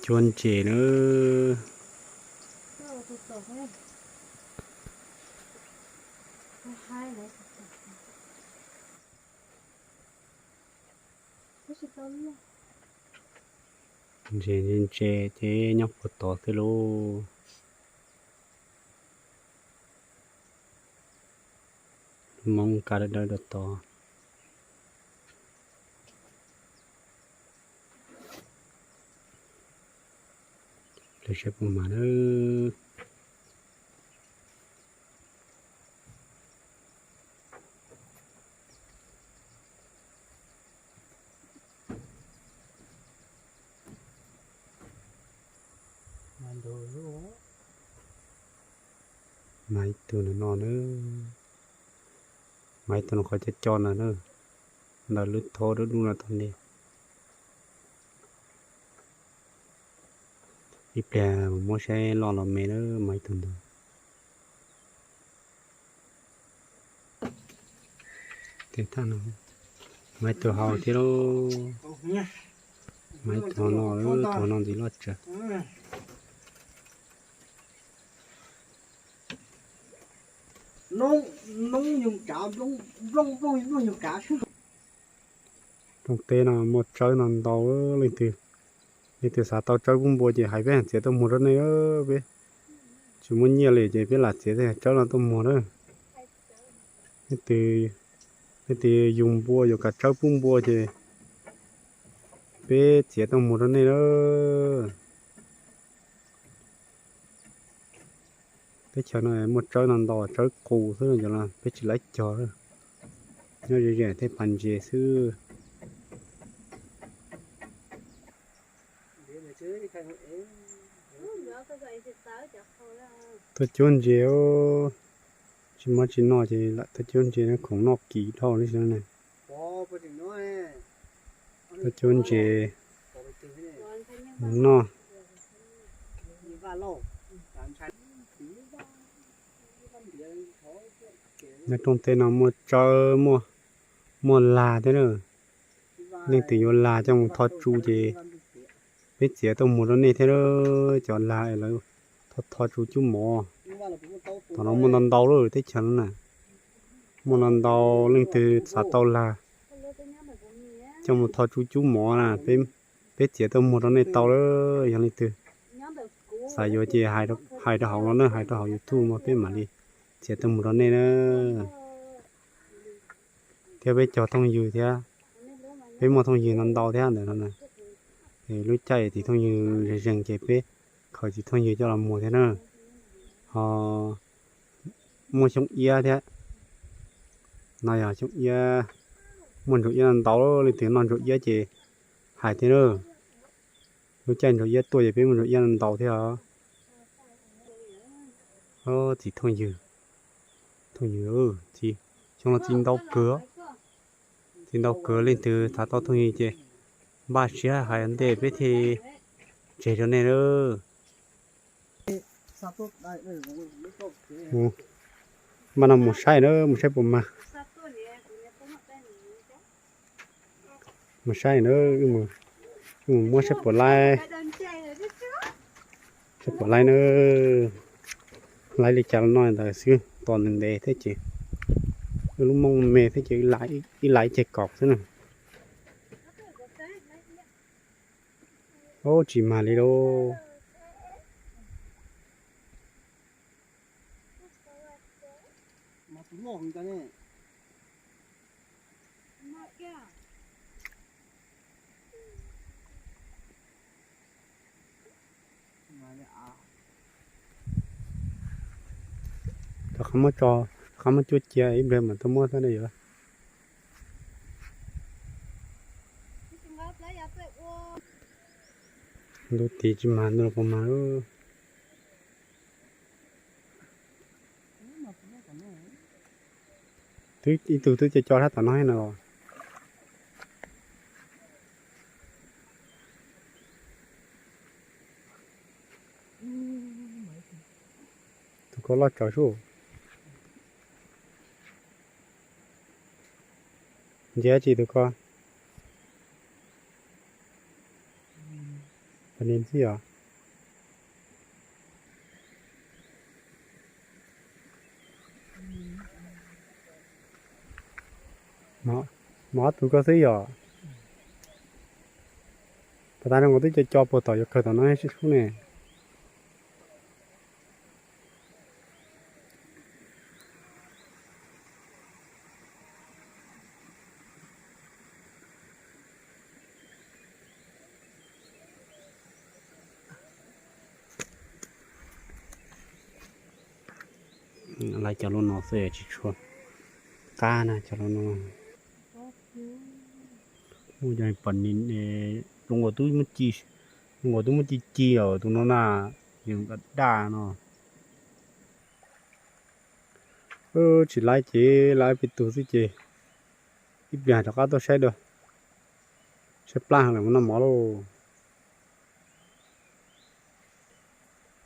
Cuab ntses na. Ntses ntses ntses ces nyob puag tod xwb lauj. Hmoob kav dawb dawb rau tod. Lawv saib puas mag na. Mag ib tug no no na. Mag ib tug no qhov cov cov no na. Ntawm lub thoob dub dub no tod ne. Ib pliag mus muab saib loj los me na, mag ib tug ntawd. Tej thaj no, mag ib tug hauv thiab lauj. Mag ib tug no, tus no ntxiv loj tsawv. Rooj teb no muaj tsawb no ntau, leej twg, leej twg xav tau tsawb pub npua ces hais peb txiav tuaj muag rau nej, peb tsis muaj nyiaj li ces peb lam txiav tej tsawb no tuaj muag na. Leej twg, leej twg yug npua yuav kav tsawb pub npua ces peb txiav tuaj muag rau nej na. Teb chaws no muaj tsawb no ntau, tsawb qus xwb no, peb tsis laib cog, nyob ze ze tej pas ntses xwb. Tuaj cuab ntses, tsis muaj tsis noj ces lam tuaj cuab ntses, khoom noj kiv dhau li no ne. Tuaj cuab ntses mus noj. Nyob rooj teb no muaj tsawb, muaj, muaj lag thiab na. Leej twg yuav lag coj mus tho tsu ces peb txiav tuaj muag rau nej thiab, cov lag lawv tho tho tsu cub mov. Tom no muaj ntau ntau lawm teb chaws no na. Muaj ntau ntau, leej twg xav tau lag coj mus tho tsu cub mov na, peb txiav tuaj muag rau nej tau lawm. Yog leej twg xav yuav ces hais rau hauv no na, hais rau hauv YouTube no peb mam li txiav tuaj muag rau nej na. Thiab peb cog thooj ywg thiab, peb muaj thooj ywg no ntau thiab ntawm no na. Lub caij txiv thooj ywg zeeg zeeg ces peb khaws txiv thooj ywg coj los muag thiab na. Ho muaj xyoob iab thiab. No yog xyoob iab, muaj ntsuag iab ntau, leej twg noj ntsuag iab ces hais thiab na. Lub caij ntsuag iab tuaj ces peb muaj ntsuag iab ntau thiab os. Txiv thooj ywg, thooj ywg, xyoo no txiv ntau kawg, txiv ntau kawg, leej twg xav tau thooj ywg ces npaj siab hais ntej peb thiaj tseg rau nej na. Mas no mus saib na, mus saib puas mag. Mus saib na, wb mus muab saib puas laib, saib puas laib na. Laib li cas los no ntawd xwb, tos ntev ntev thiab ces, wb lub moob me thiab ces ib laib ceg kaum xwb na. Ub, tsis mag li lauj. Rov qab muab tso, rov qab muab cuab cia ib pliag mam tuaj muab xwb na yom. Ntuj tiv tsis mag, ntuj los puas mag. Twb ib tug twb co co sab tom no thiab na los. Tus ko loj tsawv sub. Ntsia tsis tus ko. Nim xwb yom. Mov ob tug koj xwb yom. Pas tas no nkaus twb co co puag tom yuav kawg tom no sib sub ne. Lawv cov lub no xwb tsis tshua qab na cov lub no. Muaj cov pom ni, zoo nkaus twb muab ci, zoo nkaus twb muab ci ci os tus no na, yog daj daj no. Tsis laiv ces laiv peb tug xwb ces ib pliag rov qab tuaj saib dua, saib plab lawm mus noj mov lauj.